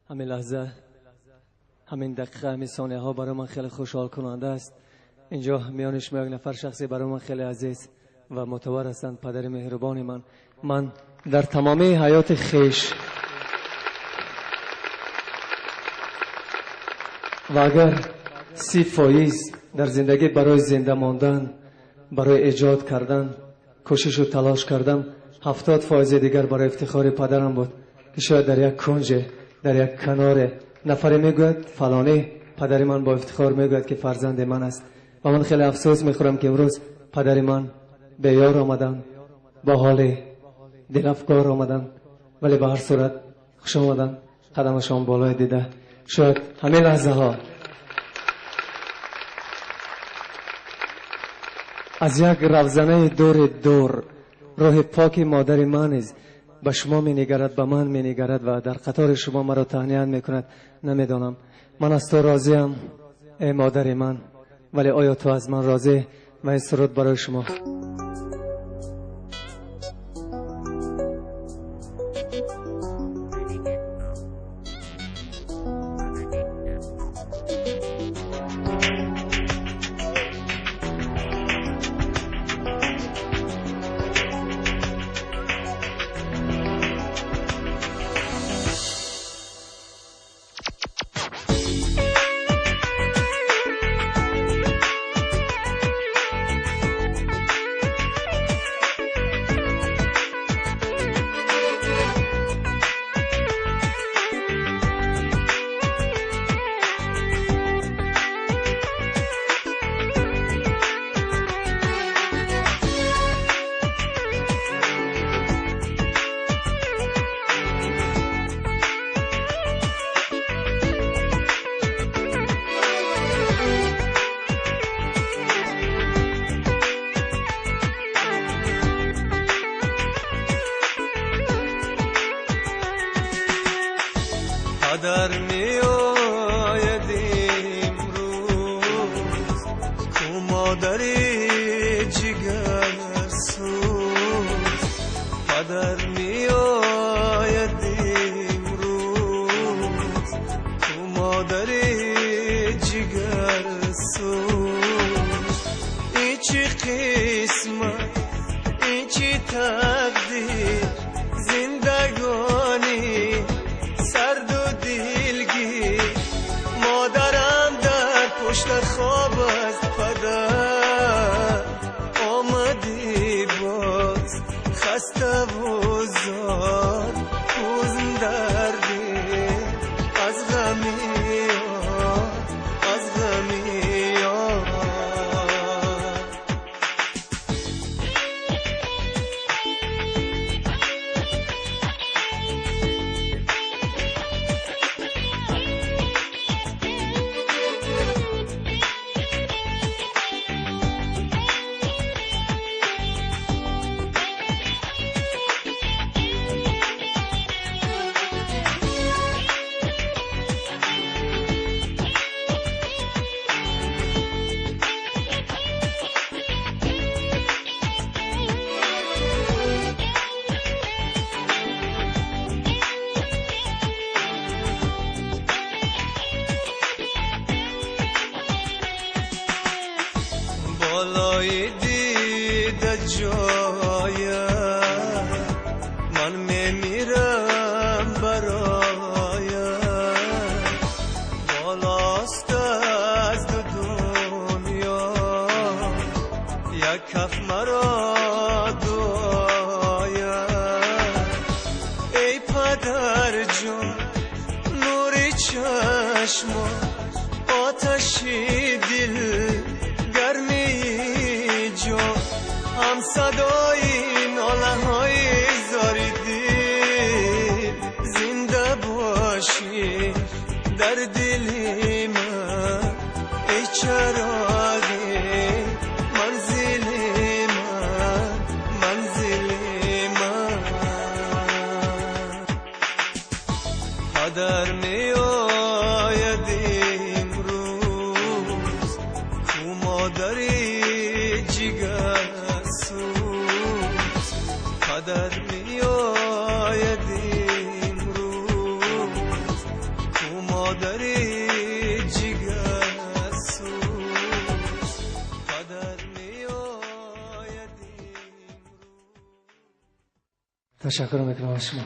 ҳамин лаҳза, ҳамин дақиқа, ҳамин сонияҳо барои ман хеле хушҳолкунанда аст. Инҷо миёни шумо як нафар шахсе барои ман хеле азиз ва мӯътабар ҳастанд, падари меҳрубони ман. Ман дар тамоми ҳаёти хеш ва агар 30% дар зиндагӣ барои зинда мондан, барои эҷод кардан кӯшишу талош кардам, 70% дигар барои ифтихори падарам буд, ки шояд дар як кунҷе, дар як каноре нафаре мегӯяд фалонӣ падари ман бо ифтихор мегӯяд, ки фарзанди ман аст. Ва ман хеле афсӯс мехӯрам, ки имрӯз падари ман беёр омаданд, бо ҳоли дилафгор омаданд, вале ба ҳар сурат хуш омаданд, қадамашон болои дида. Шояд ҳамин лаҳзаҳо аз як равзанаи дури дур роҳи поки модари ман низ ба шумо менигарад, ба ман менигарад ва дар қатори шумо маро таҳният мекунад. Намедонам, ман аз ту розиям, эй модари ман, вале оё ту аз ман розӣ? Ва ин суруд барои шумо. падар меояд имрӯз, ку модари ҷигарсӯз. Падар меояд имрӯз, ку модари ҷигарсӯз. Ин чӣ қисмат, ин чӣ тақдир, зиндагонӣ сарду дилгир. Модарам дар пушта хоб аст, падар омадӣ боз, хаставу зор, ҳузн дар дил аз ғами ёр, аз ғами ёр. Болои дида ҷоя ман мемирам бароя, болост аз ду дунё як каф маро дуоя. Эй падарҷон, нури чашмо, оташи дил, гармии ҷон, ҳам садои нолаҳои зори дил, зинда бошӣ дар дили ман, эй чароғи манзили ман, манзили ман. Падар меояд имрӯз, ку модари ҷигарсӯз. Падар меояд имрӯз, Ташаккур мекунам аз шумо.